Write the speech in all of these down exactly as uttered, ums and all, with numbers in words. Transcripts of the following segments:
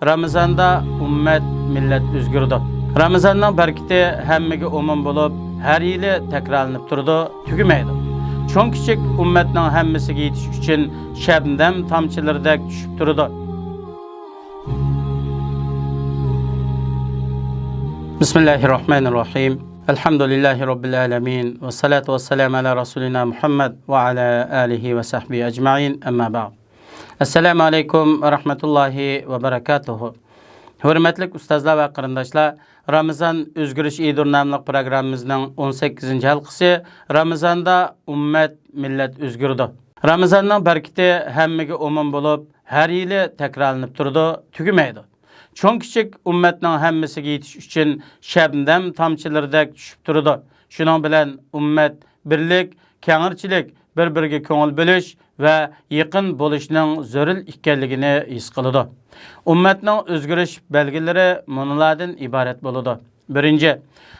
رامىزاندا ئۈممەت، مىللەت ئۆزگىرىدۇ. رامىزاننىڭ بەرىكىتى ھەممىگە ئومۇم بولۇپ، ھەر يىلى تەكرارلىنىپ تۇرىدۇ، تۈگىمەيدۇ. چوڭ-كىچىك ئۈممەتنىڭ ھەممىسىگە يېتىش ئۈچۈن شەبنەم تامچىلىرىدەك چۈشۈپ تۇرىدۇ. بىسمىللاھىر راھمانىر راھىم. ئەلھەمدۇلىللاھى رەببىل ئالەمىن. ۋەسسالاتۇ ۋەسسالامۇ ئالا رەسۇلىنا مۇھەممەد ۋە ئالا ئالىھى ۋە سەھبىھى ئەجمەئىن. ئەمما بەئد. ئەسسالامۇ ئەلەيكۇم ۋە رەھمەتۇللاھى ۋە بەرەكاتۇھۇ. ھۆرمەتلىك ئۇستازلار ۋە قېرىنداشلار، رامىزان ئۆزگىرىش ئىدۇر ناملىق پروگراممىمىزنىڭ ئون سەككىزىنچى ھالقىسى، رامىزاندا ئۈممەت، مىللەت ئۆزگىرىدۇ. رامىزاننىڭ بەرىكىتى ھەممىگە ئومۇم بولۇپ، ھەر يىلى تەكرارلىنىپ تۇرىدۇ، تۈگىمەيدۇ. چوڭ-كىچىك ئۈممەتنىڭ ھەممىسىگە يېتىش ئۈچۈن شەبنەم تامچىلىرىدەك چۈشۈپ تۇرىدۇ. شۇنىڭ بىلەن ئۈممەت بىرلىك، كەڭرىچىلىك، بىر-بىرىگە كۆڭۈل بۆلۈش ۋە يېقىن بولۇشنىڭ زۆرۈر ئىكەنلىكىنى ھېس قىلىدۇ. ئۈممەتنىڭ ئۆزگىرىش بەلگىلىرى مۇنۇلاردىن ئىبارەت بولىدۇ. بىرىنچى،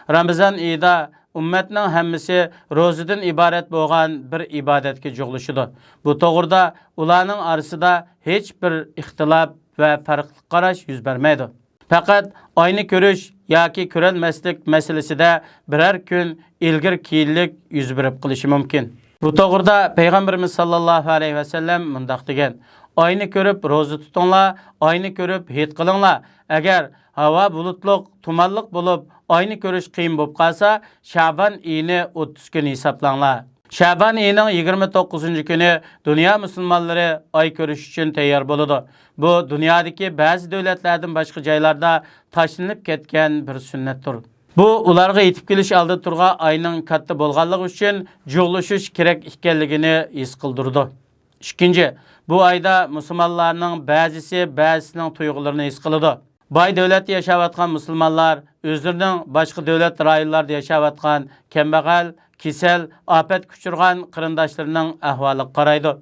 رامىزان ئېيىدا ئۈممەتنىڭ ھەممىسى روزىدىن ئىبارەت بولغان بىر ئىبادەتكە جۇغلىشىدۇ. بۇ توغرىدا ئۇلارنىڭ ئارىسىدا ھېچ بىر ئىختىلاپ ۋە پەرقلىق قاراش يۈز بەرمەيدۇ. پەقەت ئاينى كۆرۈش ياكى كۆرەلمەسلىك مەسىلىسىدە بىرەر كۈن ئىلگىرى-كېيىنلىك يۈز بېرىپ قېلىشى مۇمكىن. بۇ توغرىدا پەيغەمبىرىمىز ساللاللاھۇ ئەلەيھى ۋەسەللەم مۇنداق دېگەن: «ئاينى كۆرۈپ روزا تۇتۇڭلار، ئاينى كۆرۈپ ھېيت قىلىڭلار. ئەگەر ھاۋا بۇلۇتلۇق، تۇمانلىق بولۇپ، ئاينى كۆرۈش قىيىن بولۇپ قالسا، شەبان ئېيىنى ئوتتۇز كۈن ھېسابلاڭلار.» شەبان ئېيىنىڭ يىگىرمە توققۇزىنچى كۈنى دۇنيا مۇسۇلمانلىرى ئاي كۆرۈش ئۈچۈن تەييار بولىدۇ. بۇ دۇنيادىكى بەزى دۆلەتلەردىن باشقا جايلاردا تاشلىنىپ كەتكەن بىر سۈننەتتۇر. بۇ ئۇلارغا يېتىپ كېلىش ئالدىدا تۇرغان ئاينىڭ كاتتا بولغانلىقى ئۈچۈن جۇغلىشىش كېرەك ئىكەنلىكىنى ھېس قىلدۇرىدۇ. ئىككىنچى، بۇ ئايدا مۇسۇلمانلارنىڭ بەزىسى بەزىسىنىڭ تۇيغۇلىرىنى ھېس قىلىدۇ. باي دۆلەتتە ياشاۋاتقان مۇسۇلمانلار ئۆزلىرىنىڭ باشقا دۆلەت رايونلاردا ياشاۋاتقان كەمبەغەل، كېسەل، ئاپەتكە ئۇچرىغان قېرىنداشلىرىنىڭ ئەھۋالىغا قارايدۇ.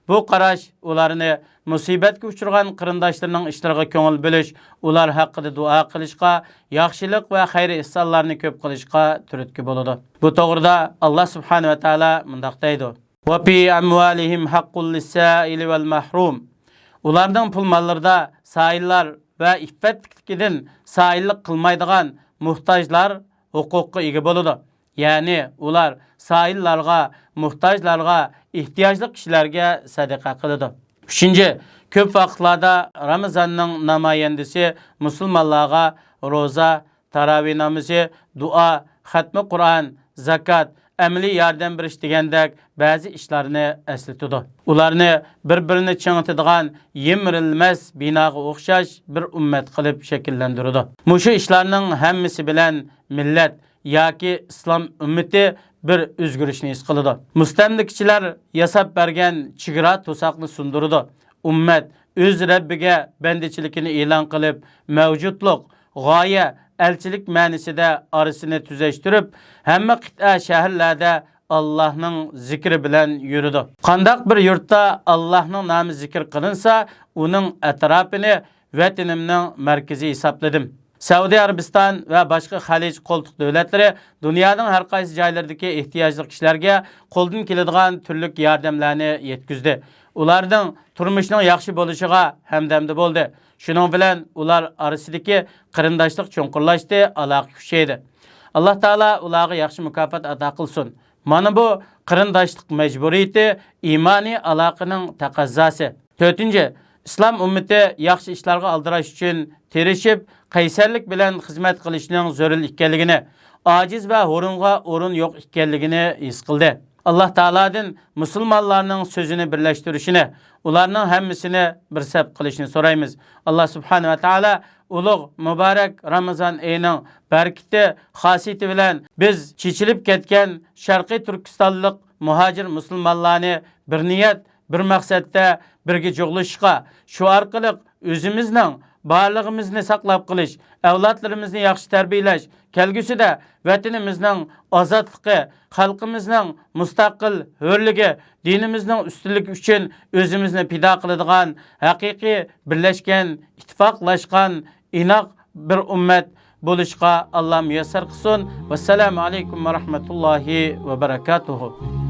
بۇ قاراش ئۇلارنى مۇسىبەتكە ئۇچرىغان قېرىنداشلىرىنىڭ ئىشلىرىغا كۆڭۈل بۆلۈش، ئۇلار ھەققىدە دۇئا قىلىشقا، ياخشىلىق ۋە خەير-ئېھسانلارنى كۆپ قىلىشقا تۈرتكە بولىدۇ. بۇ توغرىدا ئاللا سۇبھانەھۇ ۋە تائالا مۇنداق دەيدۇ: «وفي أموالهم حق للسائل والمحروم.» ئۇلارنىڭ پۇل-ماللىرىدا سائىللار ۋە ئىپپەتلىكلىكىدىن سائىللىق قىلمايدىغان موھتاجلار ھوقۇققا ئىگە بولىدۇ. يەنى ئۇلار سائىللارغا، موھتاجلارغا، ئېھتىياجلىق كىشىلەرگە سەدىقە قىلىدۇ. ئۈچىنچى، كۆپ ۋاقىتلاردا رامىزاننىڭ نامايەندىسى مۇسۇلمانلارغا روزا، تاراۋىھ نامىزى، دۇئا، خەتمە قۇرئان، زاكات، ئەمەلىي ياردەم بېرىش دېگەندەك بەزى ئىشلارنى ئەسلىتىدۇ. ئۇلارنى بىر-بىرىنى چىڭىتىدىغان يىمىرىلمەس بىناغا ئوخشاش بىر ئۈممەت قىلىپ شەكىللەندۈرىدۇ. مۇشۇ ئىشلارنىڭ ھەممىسى بىلەن مىللەت ياكى ئىسلام ئۈممىتى بىر ئۆزگىرىشنى ھېس قىلىدۇ. مۇستەملىكىچىلەر ياساپ بەرگەن چېگرا توساقنى سۇندۇرىدۇ. ئۈممەت ئۆز رەببىگە بەندىچىلىكىنى ئېلان قىلىپ، مەۋجۇتلۇق، غايە، ئەلچىلىك مەنىسىدە ئارىسىنى تۈزەشتۈرۈپ، ھەممە قىتئە شەھەرلەردە ئاللاھنىڭ زىكرى بىلەن يۈرىدۇ. قانداق بىر يۇرتتا ئاللاھنىڭ نامى زىكىر قىلىنسا، ئۇنىڭ ئەتراپىنى ۋەتىنىمنىڭ مەركىزى ھېسابلىدىم. سەئۇدى ئەرەبىستان ۋە باشقا خەلىج قولتۇق دۆلەتلىرى دۇنيانىڭ ھەر قايسى جايلىرىدىكى ئېھتىياجلىق كىشىلەرگە قولدىن كېلىدىغان تۈرلۈك ياردەملەرنى يەتكۈزدى. ئۇلارنىڭ تۇرمۇشىنىڭ ياخشى بولۇشىغا ھەمدەمدە بولدى. شۇنىڭ بىلەن ئۇلار ئارىسىدىكى قېرىنداشلىق چوڭقۇرلاشتى، ئالاقە كۈچەيدى. ئاللا تائالا ئۇلارغا ياخشى مۇكاپات ئاتا قىلسۇن. مانا بۇ قېرىنداشلىق مەجبۇرىيىتى، ئىمانىي ئالاقىنىڭ تەقەززاسى. تۆتىنچى، ئىسلام ئۈممىتى ياخشى ئىشلارغا ئالدىراش ئۈچۈن تىرىشىپ، قەيسەرلىك بىلەن خىزمەت قىلىشنىڭ زۆرۈر ئىكەنلىكىنى، ئاجىز ۋە ھۇرۇنغا ئورۇن يوق ئىكەنلىكىنى ھېس قىلدى. ئاللا تائالادىن مۇسۇلمانلارنىڭ سۆزىنى بىرلەشتۈرۈشىنى، ئۇلارنىڭ ھەممىسىنى بىر سەپ قىلىشنى سورايمىز. ئاللا سۇبھانەھۇ ۋە تائالا ئۇلۇغ مۇبارەك رامىزان ئېيىنىڭ بەرىكىتى، خاسىيىتى بىلەن بىز چېچىلىپ كەتكەن شەرقىي تۈركىستانلىق مۇھاجىر مۇسۇلمانلارنى بىر نىيەت، بىر مەقسەتتە بىرگە جۇغلىشىشقا، شۇ ئارقىلىق ئۆزىمىزنىڭ، بارلىقىمىزنى ساقلاپ قېلىش، ئەۋلادلىرىمىزنى ياخشى تەربىيەلەش، كەلگۈسىدە ۋەتىنىمىزنىڭ ئازادلىقى، خەلقىمىزنىڭ مۇستەقىل ھۆرلۈكى، دىنىمىزنىڭ ئۈستۈنلۈكى ئۈچۈن ئۆزىمىزنى پىدا قىلىدىغان ھەقىقىي بىرلەشكەن، ئىتتىپاقلاشقان، ئىناق بىر ئۈممەت بولۇشقا ئاللا مۇيەسسەر قىلسۇن. ۋەسسالامۇ ئەلەيكۇم ۋە رەھمەتۇللاھى ۋە بەرەكاتۇھۇ.